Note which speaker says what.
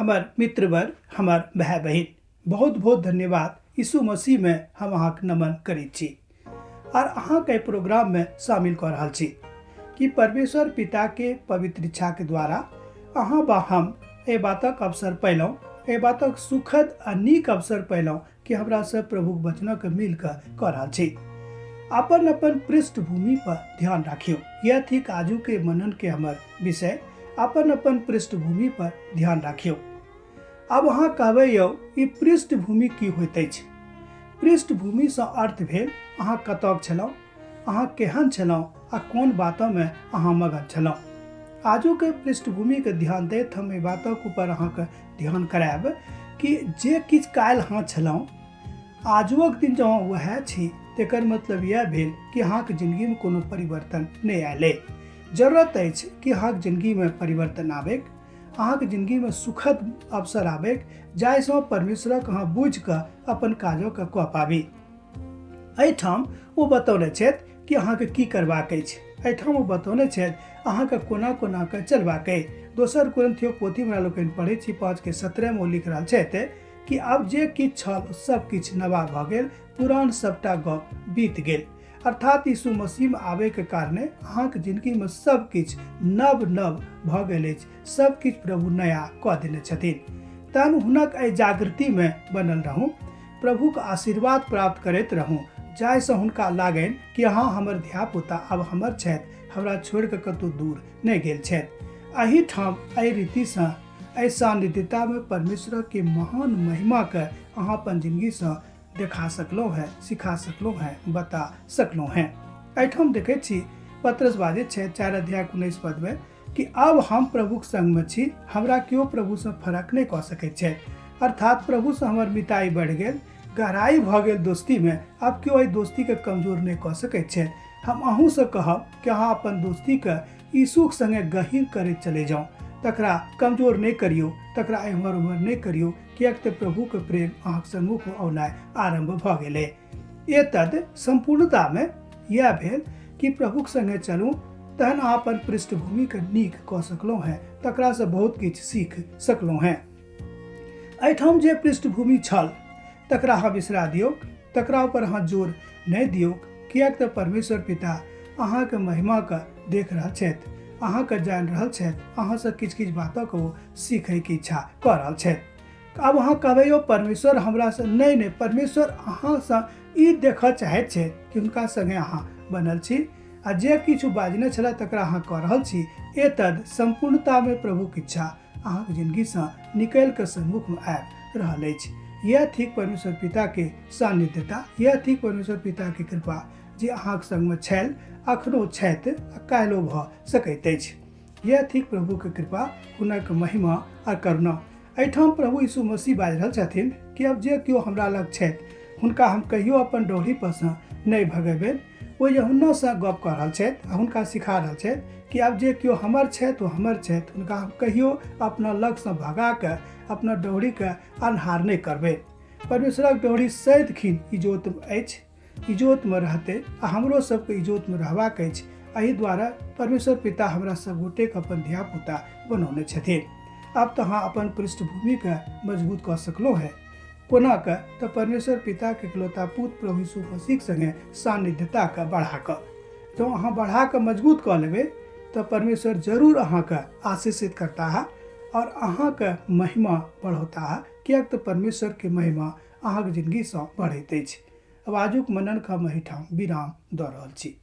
Speaker 1: हमर मित्रवर, हमर भाय बहिन, बहुत बहुत धन्यवाद। यीशु मसीह में हम अहाँके नमन करै छी और अहाँके एहि प्रोग्राम में शामिल कऽ रहल छी कि परमेश्वर पिता के पवित्र इच्छा के द्वारा अहाँ बा हम एहि बातक अवसर पयलहुँ, एहि बातक सुखद आ नीक अवसर पयलहुँ कि हमरा सब प्रभुक वचनक मिल कऽ कऽ रहल छी। अपन अपन पृष्ठभूमि पर ध्यान राखियौ, यह थिक आजू के मनन के हमर विषय। अपन अपन पृष्ठभूमि पर ध्यान राखियौ। आब अहाँ कहबै यौ, ई पृष्ठभूमि की होइत अछि? पृष्ठभूमिसँ अर्थ भेल अहाँ कतऽ छलहुँ, अहाँ केहन छलहुँ आ कोन बातमे अहाँ मगन छलहुँ। आजुके पृष्ठभूमिके ध्यान दैत हम एहि बातक ऊपर अहाँके ध्यान करायब कि जे किछु काल्हि अहाँ छलहुँ, आजुक दिन जँ अहाँ वएह छी, तेकर मतलब इएह भेल कि अहाँके जिन्दगीमे कोनो परिवर्तन नहि आयल अइ। जरूरत अछि कि अहाँके जिन्दगीमे परिवर्तन आबैक, अहाँके जिन्दगीमे सुखद अवसर आबैक, जाहिसँ परमेश्वरक अहाँ बुझि कऽ अपन काजोके कऽ पाबी। एहिठाम ओ बतौने छथि कि अहाँके की करबाक अछि। एहिठाम ओ बतौने छथि अहाँके कोना कोना कऽ चलबाक अछि। दोसर कुरिन्थियो पोथी हमरा लोकनि पढ़ै छी 5:17 मे ओ लिख रहल छथि कि आब जे किछु छल सब किछु नवा भऽ गेल, पुरान सबटा गप बीत गेल। अर्थात यीशु मसीहमे आबैके कारणे अहाँके जिन्दगीमे सब किछु नव नव भऽ गेल अछि, सब किछु प्रभु नया कऽ देने छथिन। तहन हुनक एहि जागृतिमे बनल रहू, प्रभुक आशीर्वाद प्राप्त करैत रहू, जाहिसँ हुनका लागनि कि अहाँ हमर धियापुता आब हमर छथि, हमरा छोड़ि कऽ कतहु दूर नहि गेल छथि। एहिठाम एहि रीतिसँ एहि सान्निध्यतामे परमेश्वरके महान महिमाके अहाँ अपन जिन्दगीसँ देखा सकलहुँ हेँ, सिखा सकलहुँ हेँ, बता सकलहुँ हेँ। एहिठाम देखै छी पतरस बाजैत छथि 4 अध्याय 19 पदमे कि आब हम प्रभुक संगमे छी, हमरा केओ प्रभुसँ फरक नहि कऽ सकैत छथि। अर्थात प्रभुसँ हमर मिताई बढ़ि गेल, गहराई भऽ गेल दोस्तीमे, आब केओ एहि दोस्तीके कमजोर नहि कऽ सकैत छथि। हम अहूँसँ कहब कि अहाँ अपन दोस्तीके यीशुक संगे गहीर करैत चले जाउ, तकरा कमजोर नहि करियौ, तकरा एम्हर ओम्हर नहि करियौ, किएक तऽ प्रभुके प्रेम अहाँके सम्मुख औनाइ आरम्भ भऽ गेलै। एतद सम्पूर्णतामे इएह भेल कि प्रभुक संगे चलू, तहन अहाँ अपन पृष्ठभूमिके नीक कऽ सकलहुँ हेँ, तकरासँ बहुत किछु सीख सकलहुँ हेँ। एहिठाम जे पृष्ठभूमि छल तकरा अहाँ बिसरा दियौ, तकरा ऊपर अहाँ जोर नहि दियौ, किएक तऽ परमेश्वर पिता अहाँके महिमाके देख रहल छथि, अहाँके जानि रहल छथि, अहाँसँ किछु किछु बातक ओ सीखैके इच्छा कऽ रहल छथि। आब अहाँ कहबै यौ परमेश्वर हमरासँ नहि, नहि, परमेश्वर अहाँसँ ई देखऽ चाहैत छथि कि हुनका सङ्गे अहाँ बनल छी आ जे किछु बाजने छलै तकरा अहाँ कऽ रहल छी। एतद सम्पूर्णतामे प्रभुक इच्छा अहाँके जिन्दगीसँ निकलि कऽ सम्मुखमे आबि रहल अछि। इएह थिक परमेश्वर पिताके सान्निध्यता, इएह थिक परमेश्वर पिताके कृपा जे अहाँके सङ्गमे छल, अखनो छथि आ काल्हिओ भऽ सकैत अछि। इएह थिक प्रभुके कृपा, हुनक महिमा आ करुणा। एहिठाम प्रभु यीशु मसीह बाजि रहल छथिन कि आब जे केओ हमरा लग छथि हुनका हम कहियो अपन डोरी परसँ नहि भगेबनि। ओ यूहन्नासँ गप कऽ रहल छथि आ हुनका सिखा रहल छथि कि आब जे केओ हमर छथि ओ हमर छथि, हुनका हम कहियो अपना लगसँ भगा कऽ अपना डोरीके अन्हार नहि करबै। परमेश्वरक डोरी सदिखिन इजोत अछि, इजोतमे रहतै आ हमरो सबके इजोतमे रहबाक अछि। एहि दुआरे परमेश्वर पिता हमरा सब गोटेके अपन धियापुता बनौने छथिन। आब तऽ अहाँ अपन पृष्ठभूमिके मजबूत कऽ सकलहुँ हेँ। कोना कऽ? तऽ परमेश्वर पिताके इकलौता पुत्र प्रभु यीशु मसीहक सङ्गे सान्निध्यताके बढ़ा कऽ। जँ अहाँ बढ़ा कऽ मजबूत कऽ लेबै तऽ परमेश्वर जरूर अहाँके आशीषित करताह आओर अहाँके महिमा बढ़ौताह, किएक तऽ परमेश्वरके महिमा अहाँके जिन्दगीसँ बढ़ैत अछि। आब आजुक मननके हम एहिठाम विराम दऽ रहल छी।